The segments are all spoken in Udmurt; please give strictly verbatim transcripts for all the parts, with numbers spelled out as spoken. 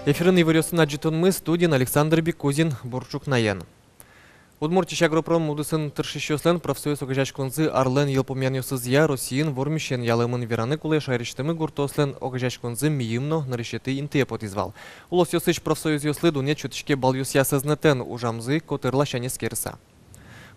Эфирын иворъёсын адӟытонмы, студиын Александр Бекузин. Бур ӵукнаен. Удмуртиысь агропром удысын тыршисьёслэн профсоюз огазеяськонзы арлэн йылпумъянъёсызъя Россиын вормисен ялэмын. Вераны кулэ, шаерысьтымы гуртъёслэн огазеяськонзы мийым но нырысетӥ интые потӥз вал. Улосъёсысь профсоюзъёслы дунъет сётӥське баллъёсъя сӧзнэтэн, ужамзы котыр ласянь эскерыса.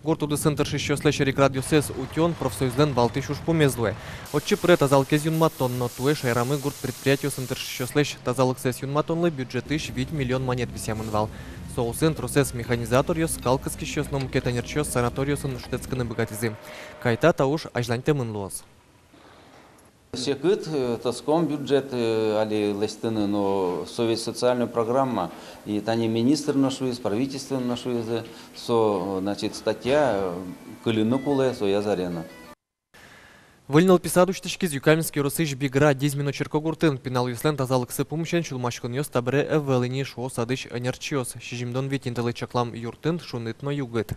Гурт удысын тыршисьёслэсь эрикрадъёссэс утён профсоюзлэн валтӥсь ужпумез луэ. Отчы пыре тазалыкез юнматон но. Туэ шаерамы гурт предприятиосын тыршисьёслэсь тазалыксэс юнматонлы бюджетысь вить миллион манет висъямын вал. Соосын тросэз механизаторъёс, скал кыскисьёс но мукет ӧнерчиос санаториосын шутэтскыны быгатӥзы. Кайта та уж азьланьтэмын луоз. Секыт, э, тодӥськом бюджет, э, али лэсьтыны, но со ведь социальная программа. И тани министр но шуиз, правительство но шуиз, э, со, э, значит, статья, э, кыльыны кулэ, соя зарен. Выль нылпи сад усьтӥськиз Юкаменск ёросысь Бигра Дизьмино черкогуртын. Пиналъёслэн тазалыксы пумысен сюлмаськонъёс табере ӧвӧл ини, шуо садысь ӧнерчиос. Сизьымдон вить интылы чаклам юртын шуныт но югыт.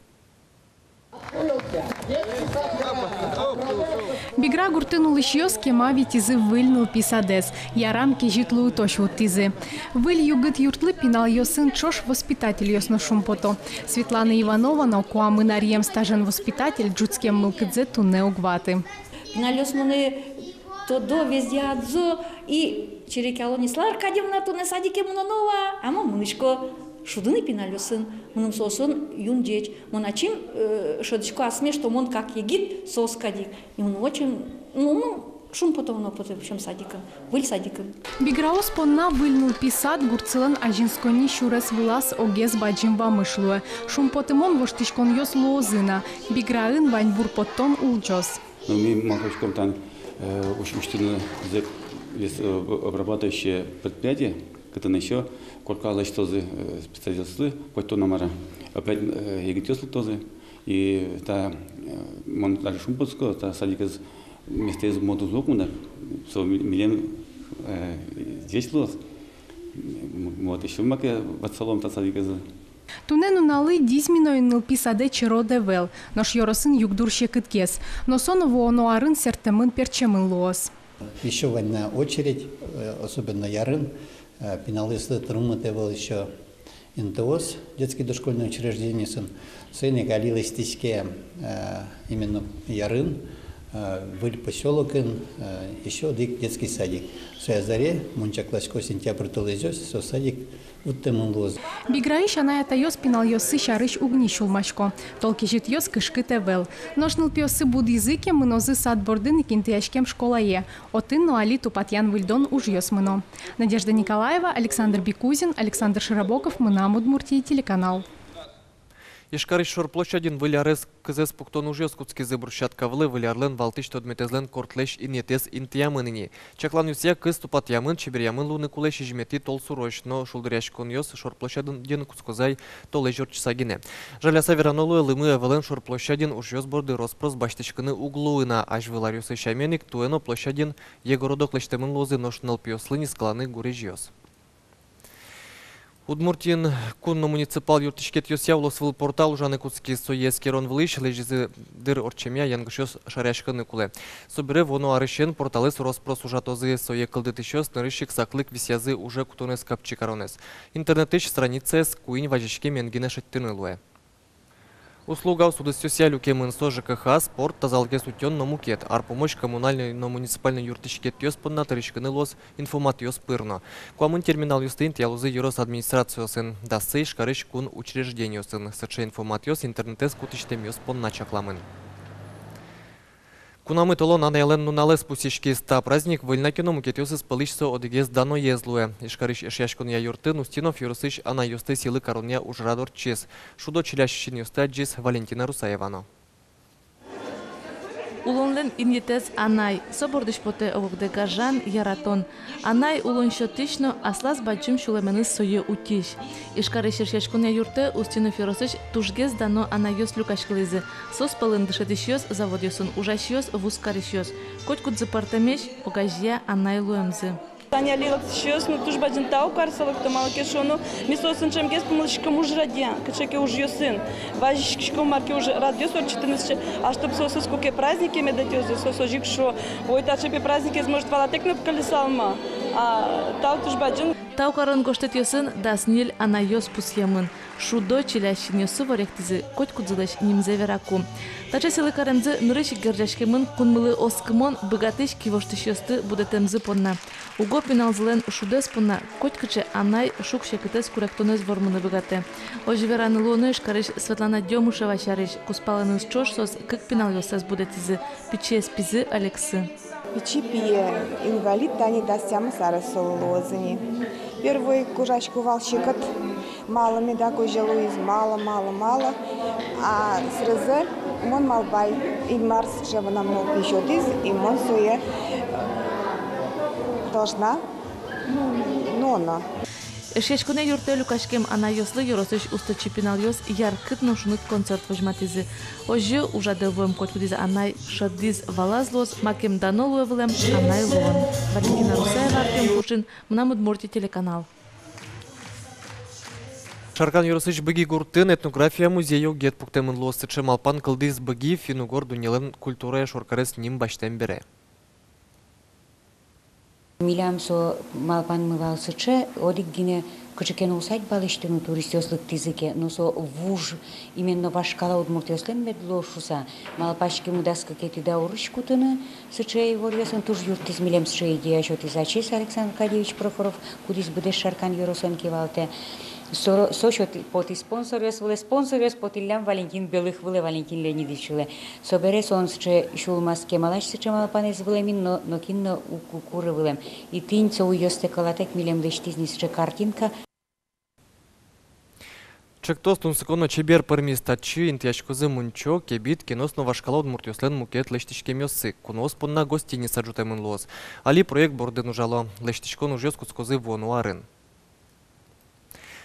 Бигра гуртын улӥсьёс кема витизы выль нылпи садэз. Ярам, кезьыт луытозь вуттӥзы. Выль югыт юртлы пиналъёсын ӵош воспитательёс но шумпото. Светлана Иванова но, куамын аръем стажен воспитатель, ӝутскем мылкыдзэ туннэ уг ваты. Пиналъёс монэ тодо, везде адӟо и черекъяло ни: «Светлана Аркадьевна туннэ садике мыноно-а?» А мон мынӥсько шудыны пиналъёсын. Мыным соосын юн ӟеч. Мон ачим, э, шӧдӥсько асме, что мон как егит соос кадь ик. И мыным очень, ну, ну, шумпотоно потэ, в общем, садикын, выль садикын. Биграос понна выль нылпи сад гуртсылэн азинсконни сюрес вылаз огез бадӟым вамыш луэ. Шумпотымон воштӥськонъёс луозы на. Биграын ваньбур поттон улӟоз. Ну, ми малпаськом тани, э, усь-, усьтыны зэк лес-, э, об-, обрабатывающее предприятие, кытын ещё корка лэсьтозы, э, специалистъёслы, котьтон-а, мар-а, опять, э, егитъёс лыктозы. И та, э, мон даже шумпотӥсько, та садикез, местаез модаз ук мынэ, со ми-, милем, э, ӟеч луоз. М-, вот, ещё маке ватсалом та садикез. Туннэ нуналлы Дизьминоын нылпи садэ черод ӧвӧл, нош ёросын югдур секытгес. Но со но вуоно арын сэрттэмын-пертчемын луоз. Ещё вань на очередь, э, особенно ярын, э, пиналъёслы тырмыт ӧвӧл ещё интыос, детский дошкольный учреждениосын. Соин ик али лэсьтӥське, э, именно ярын, э, Выль посёлокын, э, ещё одӥг детский садик. Соя заре, мон чакласько, сентябрь толэзёзь со садик вуттэмын луоз. Биграысь анай-атайёс пиналъёссы сярысь уг ни сюлмасько. Тол кезьытъёс кышкыт ӧвӧл. Нош нылпиоссы будӥзы ке, мынозы сад бордын ик интыяськем школае. Отын но али тупатъян-выльдон ужъёс мыно. Надежда Николаева, Александр Бекузин, Александр Широбоков, «Мынам Удмуртие» телеканал. Ижкарысь шор площадьын Выль арез кызэз пуктон ужъёс кутскизы. Брусчатка вылэ Выль арлэн валтӥсь тодметэзлэн кортлэсь инъетэз интыямын ини. Чакланъёсъя, кыз тупатъямын, чеберъямын луыны кулэ сизьыметӥ толсурозь, но шулдыръяськонъёс шор площадьын кутскозы ай толэзь ортчыса гинэ. Жаляса верано луэ, лымы ӧвӧлэн шор площадьын ужъёс борды рос-прос басьтӥськыны уг луы на. Азьвыл аръёсы сямен ик, туэ но площадьын егородок лэсьтэмын луозы, нош нылпиослы нискыланы гурезьёс. Удмуртиын кун но муниципал юрттӥськетъёсъя улосвыл портал ужаны кутскиз. Сое эскерон вылысь лэзизы дыр ортчемъя янгышъёс шараяськыны кулэ. Собере вуоно арысен порталэз рос-прос ужатозы. Сое кылдытӥсьёс нырысь ик саклык висъязы уже кутонэз капчи каронэз. Интернетысь страницаез куинь вазиськемен гинэ шедьтыны луэ. Услугаос удысъёсъя люкемын со: ЖКХ, спорт, тазалыкез утён но мукет. Ар пумозь коммунальной но муниципальной юрттӥськетъёс понна тыриськыны луоз инфоматъёс пыр но. Куамын терминалъёсты интыялозы ёрос администрациосын, дассы Ижкарысь кун учреждениосын. Сыӵе инфоматъёс интернетэз кутӥсьтэмъёс понна чакламын. Кунамы толон Анаелэн нуналэз пусйиськиз. Та праздник выль на ке но, мукетъёсыз пӧлысь со одӥгез даноез луэ. Ижкарысь Эшъяськонъя юртын Устинов ёросысь анайёсты сӥлы каронъя ужрад ортчиз. Шудо-чиля синъёсты адӟиз Валентина Русаева но. Улонлэн инъетэз — анай. Со бордысь потэ огогдэ гажан, яратон. Анай — улон сётӥсь но аслаз бадӟым сюлэменыз сое утись. Ижкарысь Эшъяськонъя юртэ Устинов ёросысь тужгес дано анайёс люкаськылӥзы. Соос пӧлын дышетӥсьёс, заводъёсын ужасьёс, вузкарисьёс. Котькудзы пӧртэмесь огазея анай луэмзы. Тани али лыктӥсьёс но туж бадӟым тау карыса лыкто, малы ке шуоно, ми соосын ӵемгес пумиськиськом ужрадъя, кыӵе ке ужъёсын. Вазиськиськом, мар ке ужрадъёс ортчытыны сыӵе, а чтоб соосыз куке празднике мед ӧтёзы, соос озьы ик шуо: «Ой, таӵе пе праздникез, может, валатэк но пукалысалмы». А, тау туж бадӟым. Тау карон гожтэтъёсын дас ньыль анайёс пусъемын. Шудо чилясь синъёссы воректӥзы, котькудзылэсь нимзэ вераку. Таӵе сӥлы каремзы нырысь ик герӟаськемын кунмылы оскымон, быгатӥсь кивоштӥсьёсты будэтэмзы понна. Уго пиналзылэн шудэз понна котькыӵе анай шуг-секытэз, куректонэз вормыны быгатэ. Озьы вераны луоно Ижкарысь Светлана Дёмышева сярысь. Кузпалэныз ӵош соос кык пиналъёссэс будэтӥзы, пичиез пизы, Алексы. Пичи пие инвалид, тани дас тямыс арес солы луоз ини. Первой ик ужасько вал секыт, малы меда кожа луиз, малы, малы, малы. А сразу мон малпай, Инмар сыӵе мынам нылпи сётӥз, и мон сое должна, ну, ну, но. Эшъяськонэ юртэ люкаськем анайёслы ёросысь усточи пиналъёс яркыт но шуныт концерт возьматӥзы. Озьы ужрадэ вуэм котькудӥз анай шӧдӥз, валаз луоз, макем дано луэ вылэм анай луон. Валентина Русаева, Артём Кучин, «Мынам Удмуртие» телеканал. Шаркан ёросысь Быги гуртын этнография музей огет пуктэмын луоз. Сыӵе малпан кылдӥз Быги финн-угор дуннелэн культурая шоркарез ним басьтэм бере. Милям со малпанмы вал сыӵе: одӥг гинэ кыӵе ке но усадьба лэсьтыны, туристъёс лыктӥзы ке, но со вуж именно вашкала удмуртъёслэн мед луоз шуса. Малпаськимы дас кыкетӥ даурысь кутыны сыӵе иворъёсын. Туж юрттӥз милем сыӵе идея сётӥз ачиз Александр Аркадьевич Прохоров, кудӥз быдэс Шаркан ёросэн кивалтэ. Со, со сётӥ, потӥ спонсоръёс вылэ, спонсоръёс потӥллям Валентин Белых вылэ, Валентин Леонидович вылэ. Собере солэн сыӵе сюлмаз кемалась сыӵе малпанэз вылэм ини, но, нокин но уг, уг куры вылэм. И тӥни со уйёстэ кӧлатэк милем лэсьтӥз ни сыӵе картинка. Ӵектос тунсыко но чебер пӧрмиз. Татчы интыяськозы мунчо, кебит, кенос но вашкала удмуртъёслэн мукет лэсьтӥськемъёссы. Куноос понна гостиница ӝутэмын луоз. Али проект бордын ужало. Лэсьтӥськон ужъёс кутскозы вуоно арын.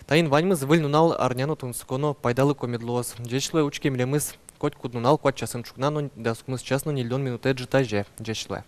Таин ваньмыз. Выль нунал арня но тунсыко но пайдалыко мед луоз. Ӟеч луэ, учке милемыз котькуд нунал куать часын ӵукна но дас укмыс час но ньыльдон минутэ ӝытазе. Ӟеч луэ.